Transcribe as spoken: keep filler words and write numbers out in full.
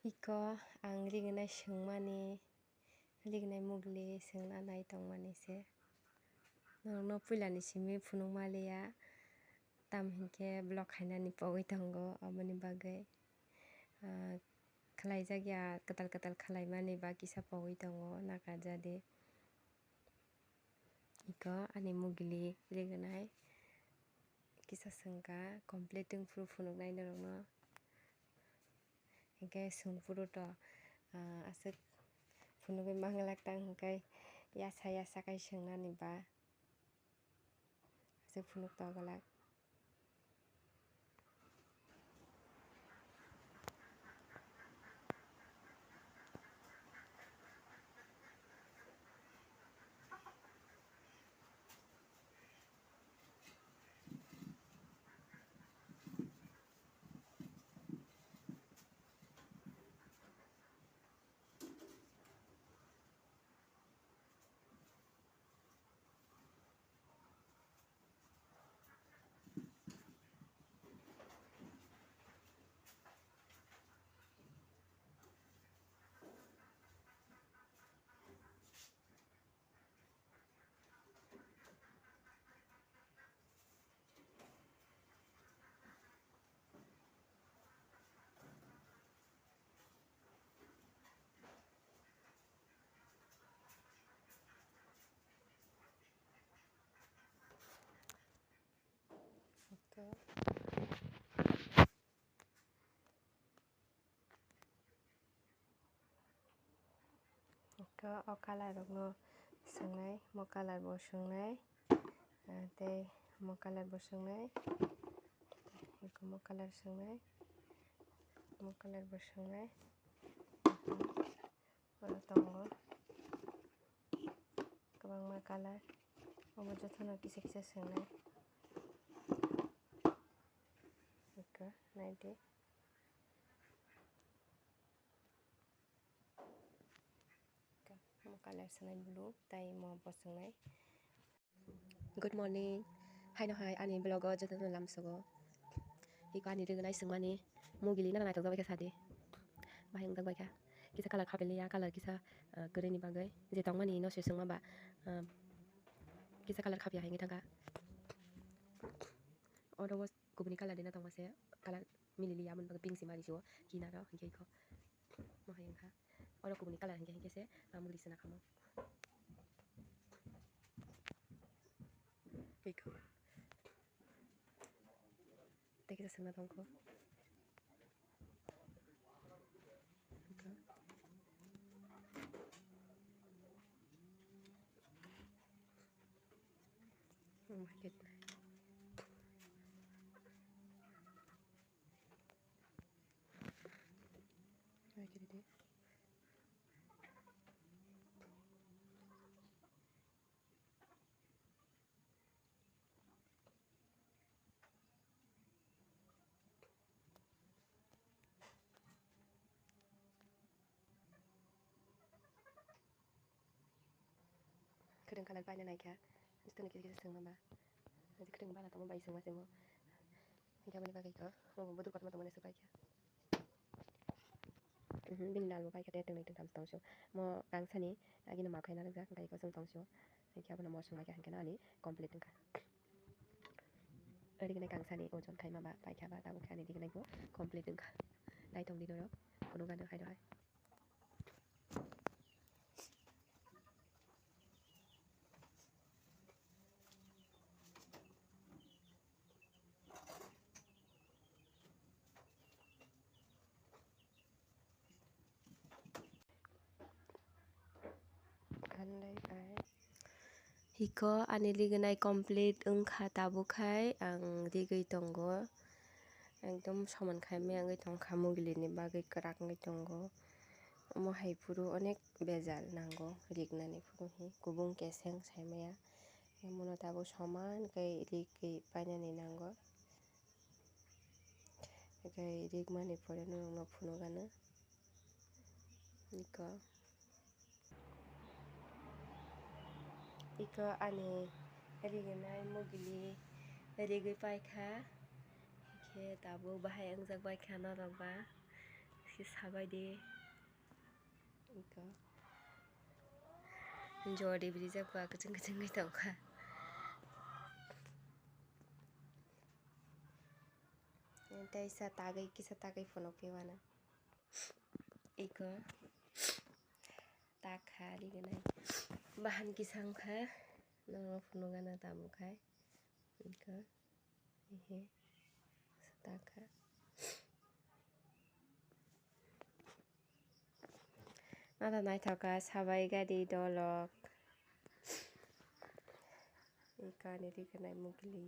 Iko ang rignai swngmani, rignai mugli swngna nai tongmani se. Norokno puilani simi phunukma liya, tam hinkhe vlog khainani pogwi tongo, aboni bagwi, ah, khlaijak ya, kwtal kwtal khlaimani ba kisa pogwi tongo, nakarjadi. Iko ani mugli rignai kisa swngkha, complete wngphuru phunuknai norokno. Hinkhe swngphuru to, ah, aswk phunugwi manglak tang hinkhe yasa yasa khai swngnani ba aswk phunuk tongwlak. Eko o colour rokno swngnai, mo colour bo swngnai, ah, tei mo colour bo swngnai, eko mo colour swngnai, mo colour bo swngnai. Oro tongo kwbangma colour, omo jotono kisa kisa swngnai. Eko naidi. Mo colour swngnai blue, tei mo bo swngnai. Good morning. Haino hai ani vlog o jotono lamsogo. Iko ani rignai swngmani mugili nana naithok jagwi khe sadi. Bahai wngjak bai kha. Kisa colour khapiliya, colour kisa, ah, kwrwini bagwi. Je tongmani no se swngma ba, ah, kisa colour khapya hinwi thangkha. Oro o kubuni colour dina tongma se colour mililiya, aboni bagwi pink se mari sio kinaro hinkhe iko. Mohai wngkha. Oro kubuni colour hinkhe hinkhe se, ah, mugri se nakhamo. Iko. Tei kisa swngna tongkho. Iko. Oh my goodness. Hai kiri di. Kwrwng colour paina naikha, jotono kisa kisa swngma ba. Kwrwng bana tongma bai swngma se mo. Hinkhe aboni bagwi khe obo bodol kotorma tongmani swk paikha. Mhm, bini lal bo paikha, tei twngnwi twngtham tongsu. Mo kangsani agini ma khaina rwjak, hinkhe eko chwng tongsu. Hinkhe abono mo swngbaikha, hinkhe ani complete wngkha. Rignai kangsani ojon khaima ba paikha ba, tabuk khe ani rignai bo complete wngkha. Naithok di norok, phunukgano hai no hai. Hiko ani rignai complete wngkha, tabuk hai ang rigwi tongo, ekdom soman khaimaya wngwi tongkha, mugilini bagwi kwrak wngwi tongo. Omo hai phuru onek bejal nango rignani phuru hi, kubung keseng saimaya, omono tabuk soman khe rigwi painani nango. Hwnkhe rigmani pore norokno phunukgano. Iko, iko ani rignai mugili rigwi paikha. Hwnkhe tabuk bahai wngjak baikha norok ba. Khe sabai de. Iko. Jodi brijak ba kuchung kuchung bai tongkha. Tei sa tagwi kisa tagwi phunuk phi uanw. Iko. Takha riganai. Bahan kisa wngkha. Nono phunuk gana tamo khai. Iko. Ehe. Takha. Nada naithoka sabai gari dolok. Iko ani riganai mugli.